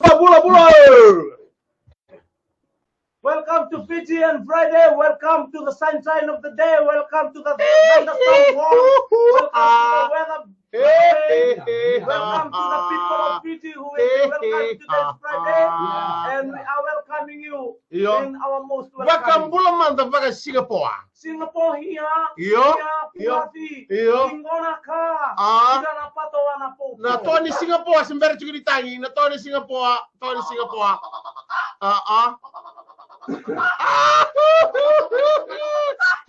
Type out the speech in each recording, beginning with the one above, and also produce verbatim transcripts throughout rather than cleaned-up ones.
Bula, bula. Welcome to Fijian Friday. Welcome to the sunshine of the day. Welcome to the thunderstorm warm. Welcome to the weather. Welcome to the people of Fiji who will be welcoming today's Friday. And we are welcoming you in our most welcoming. Vakabula mada vaka Singapore. Singapore here. Io, here, io, Fluffy. Io. Ingona ka. Ah. Ida na pato wana po. Na toa ni Singapore se bera tiko ni tagi. Na toa ni Singapore. Toa ni Singapore. Ah, ah.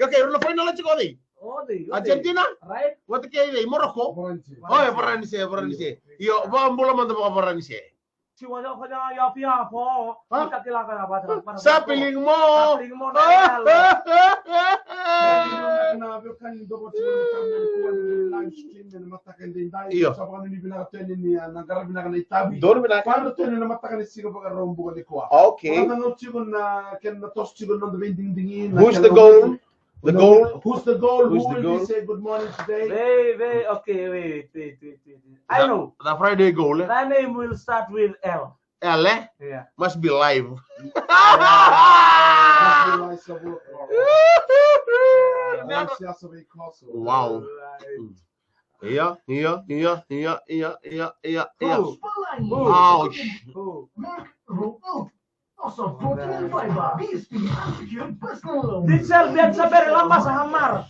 Okay, rau na final tiko o cei? O cei, o cei? Argentina? Right. Vata kei cei? Morocco? Faranise. O, e Faranise, Faranise. Io, vakabula mada vaka Faranise. Siwa ya kaya ya pia po. Ha? Kita kila kaya bata. Sapling mo. Sapling mo na ya. Na veo kani doko tiko na live stream ena mataka edaidai. Io. Sa vakanuinui vinaka tu yani ni, ah, na qaravi vinaka na itavi. Donu vinaka. Vaka tu yani na mataka ni siga Vakaraubuka nikua. Okay. Vaka na tiko na kena toso tiko na noda veidigidigi, na kena noda The goal. Who's the goal? Who's the goal? Who will we say good morning today? Wait, wait, okay, wait, wait, wait, wait, wait. I know. The Friday goal, eh? That name will start with L. L, eh? Yeah. Must be live. Must be live, so we'll go. Wow. Right. Mm. Ia, ia, ia, ia, ia, ia, ia, ia. Who? Who? Ouch. Who? Mark Rowe. Awesome protein and fiber. B S P unsecured personal loan. Digital bian sa bere lama sa hamar.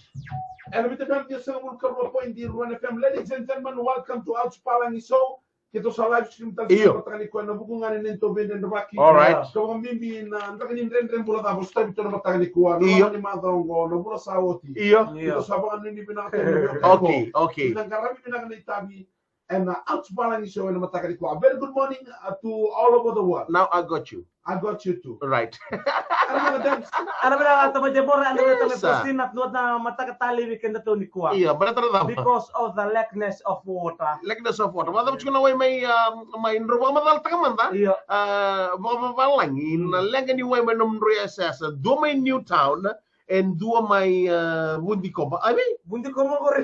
Ena vitu na bian sa ngulu karua point di Rua na F M. Ladies and gentlemen, welcome to Ouch Palagi Show. Keitou sa live stream tale. Io. Sa mataka nikua ena vuku ga ni neitou veidredrevaki. All right. Ka vakabibi na draki ni dredre bula cava sa tavi tu ena mataka nikua. Io. Na loma ni macawa oqo, na vula sa oti. Io. Keitou sa vakanuinui vinaka tale. Okay, okay. Na qaravi vinaka na itavi. Ena Ouch Palagi Show ena mataka nikua. Very good morning, uh, to all over the world. Now I got you. I got you too. Right. Ana vinaka Debs. Ana vinaka tamai Debora, ana vinaka tamai Faustina, na mataka tale vei kedatou nikua. Io, baleta na cava? Because of the lackness of water. Lackness of water. Vakacava tiko na wai mai, um, mai drau vakamacalataka mada? Io. Uh, vakavavalagi, na leqa ni wai mai nomudrau yasayasa. Dua mai Newtown, and dua mai, uh, Vudikoba. I mean, Vudikoba qori.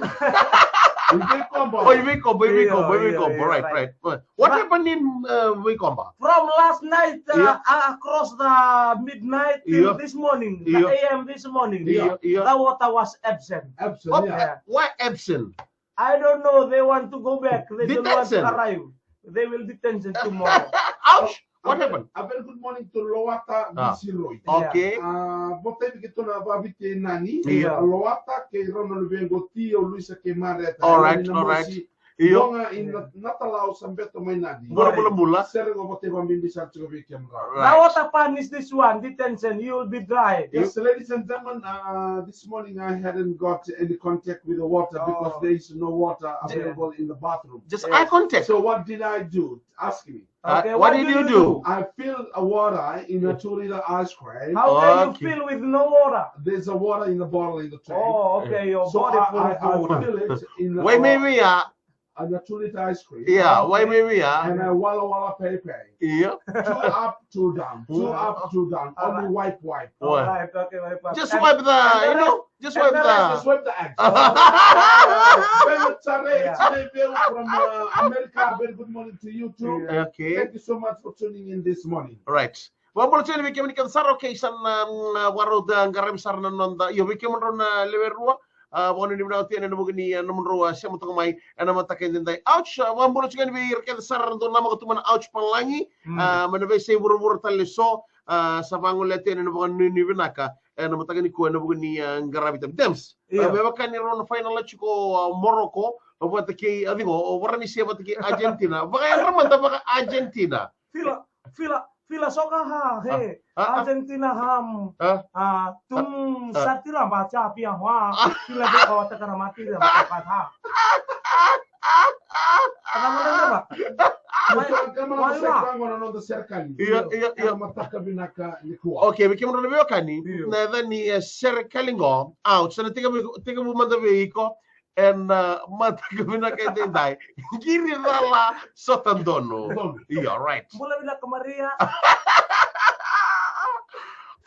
Vudikoba. Oh, Vudikoba, Vudikoba, Vudikoba. Right, right. What happened in, uh, Vudikoba? From last night, uh, uh, across the midnight till this morning, the A M this morning, the water was absent. Absent, yeah. Why absent? I don't know. They want to go back. They don't want to arrive. They will detention tomorrow. Ouch! What happened? A very good morning to Loata Visiloi. Okay. Uh, votei vei keitou na vaviti e Nani. Io. Loata kei rau na luvequ o Tio, Luisa kei Mareta. All right, all right. Io. Io ga i Natalau sa beto mai Nani. Bula, bula, bula. Sere qo votei vabibi sa tiko vei kemudrau. Right. Now what happen is this one, detention, you will be dry. Yes, ladies and gentlemen, uh, this morning I hadn't got any contact with the water because there is no water available in the bathroom. Just eye contact. So what did I do? Ask me. Uh, okay, what did you do? I fill a water in a two liter ice cream. How can you fill with no water? There's a water in the bottle in the tank. Oh, okay, your body full of water. So I, I, I fill it in the, wai mai vei ya, in a two liter ice cream. Yeah, wai mai vei ya. And I wala wala pei pei. Io. Two up, two down. Two up, two down. Only wipe, wipe. All right, okay, wipe, wipe. Just wipe the, you know, just wipe the, just wipe the act. Well, it's a, it's a from, uh, America. Very good morning to you too. Yeah. Okay. Thank you so much for tuning in this morning. Right. Vakabula tiko yani vei kemuni kece sara, okay, sa na, mm, vakarauta qaravi sara na noda, io, vei kemudrau na lewe rua, a, vakanuinui vinaka tiko yani ena vuku ni, a, nomudrau, a, sema toka mai ena mataka edaidai. Ouch, a, vakabula tiko yani vei ira kece sara dau namaka tu mai na Ouch Palagi, a, mai na veiyasai vuravura tale eso, a, sa vagolea tiko yani na vakanuinui vinaka ena mataka nikua ena vuku ni, a, qaravi tabu. Dems, a, me vaka ni rau na final tiko, a, Morocco, vata kei, a, ciqo, o Varanise vata kei Argentina. Vakayadra mada vaka Argentina. Fila, fila, fila soka ha, he. Argentina ham. A, tum satila ba cha pia hua. Fila de o takara mati de ba ha. Ana mana de ba. Wai, wai, wai. Io, io, io. Mataka vinaka nikua. Okay, vei kemudrau na veiwekani. Io. Na yaca ni, e, Serekali qo. Au, sa na tekivu, tekivu mada vei iko. Ena, a, mataka vinaka edaidai. Qiri cala sota donu. Donu. Io, right. Bula vinaka Maria.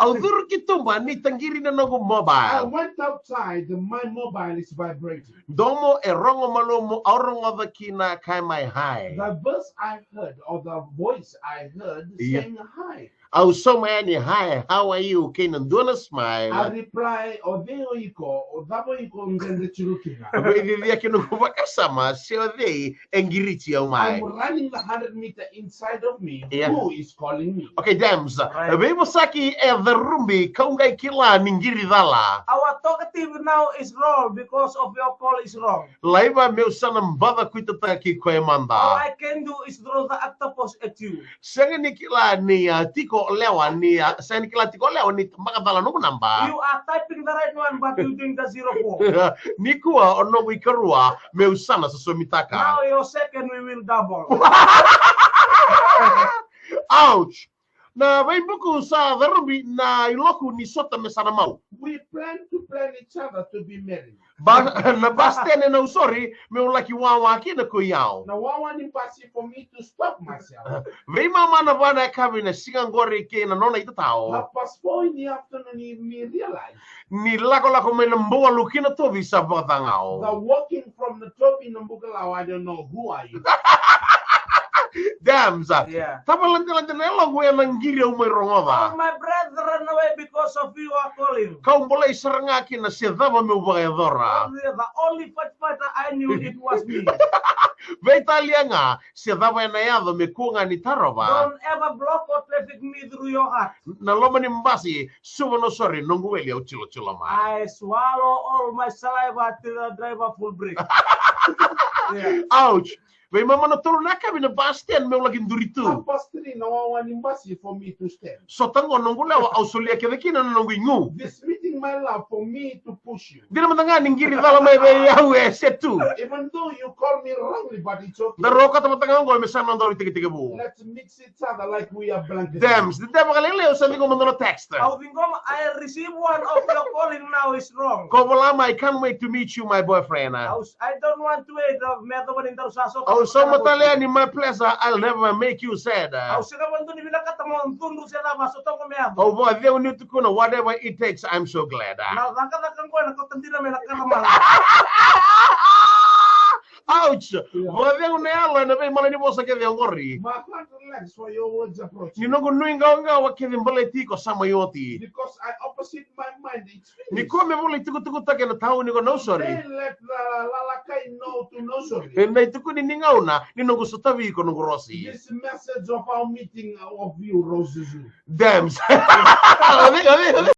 Au curu ki tuba ni taqiri na noqu mobile. I went outside, my mobile is vibrating. Domo e rogo malumu au rogoca kina ka e mai hi. The verse I heard, or the voice I heard, yeah, saying hi. Au sauma yani hi, how are you? Kei na dua na smile. I reply, o cei o iko, o cava o iko, qai da tiko kina. Vei cei cei kina noqu vakasama se o cei e qiriti au mai. I'm running the hundred meter inside of me. Yeah. Who is calling me? Okay, Dems. Right. Veivosaki e carubi kau qai kila ni qiri cala. Our talkative now is wrong because of your call is wrong. Laiva meu sa na baca kuitataki koya mada. All I can do is throw the octopus at you. Sega ni kila ni a tiko o lewa ni a sega ni kila tiko o lewa ni tabaka cala nomu naba. You are typing the right one but you doing the zero four. Nikua o noqu ikarua meu sa na sosomitaka. Now your second we will double. Ouch. Na vaibuku sa carubi na iloku ni sota me sa na mau. We plan to plan each other to be married. Ba, na basi tene na usori meu laki wawa kina ko i au. Na wawa ni basi for me to stop myself. Veimama na va na yakavi na siga qori kei na nona itatao. Half past four in the afternoon he me realize. Ni lakolako mai na bualu kina tovi sa vakacagao. The walking from the tovi na bukalawa, I don't know who are you. Dams. Yeah. Tavaladelade na yaloqu ena qiri au mai rogoca. Oh, my brethren, away because of you are calling. Kau bolai sara ga kina se cava meu vakayacora. Only the only fight fighter I knew it was me. Veitalia ga se cava ena yaco me kua ga ni tarova. Don't ever block or traffic me through your heart. Na loma ni basi suva no sori noqu weli au tilotilo mai. I swallow all my saliva till the driver full brake. Yeah. Ouch. Veimama na tolu na yakavi na basi ten meu laki duri tu. Half past three na wawa ni basi for me to stand. Sota qo noqu lewa au solia kece kina na noqu igu. This meeting my love for me to push you. Dina mada ga ni qiri cala mai vei au e se tu. Even though you call me wrongly but it's okay. Daru okata mada ga qo me sa na daru itekitekivu. Let's mix each other like we are blanket. Dems, dede vakalailai au sa ciqoma dua na text. Au ciqoma, I receive one of your calling now is wrong. Ko vola mai, I can't wait to meet you, my boyfriend. Au, I don't want to wait, uh, me yacova ni daru sa sota. Au sauma tale yani, my pleasure, I'll never make you sad. Au sega vakadua ni vinakata mo cudru se cava, sota qo me yaco. Au vakacegu niu tukuna, whatever it takes, I'm so glad. Na cakacaka qo ena kauta dina mai na karamala. Ouch! Vakacegu na yalo ena veimala ni vosa kece oqori. My heart relax for your words approach. Ni noqu nuiqawaqawa kece baleti iko sa mai oti. Because I opposite my mind, it's finished. Ni kua me volai tukutukutaki ena tauni ko Nausori. Don't let the lalakai know to Nausori. Ena itukuni ni gauna ni noqu sotavi iko noqu rosi. This message of our meeting of you, Rose Zuzu. Dems.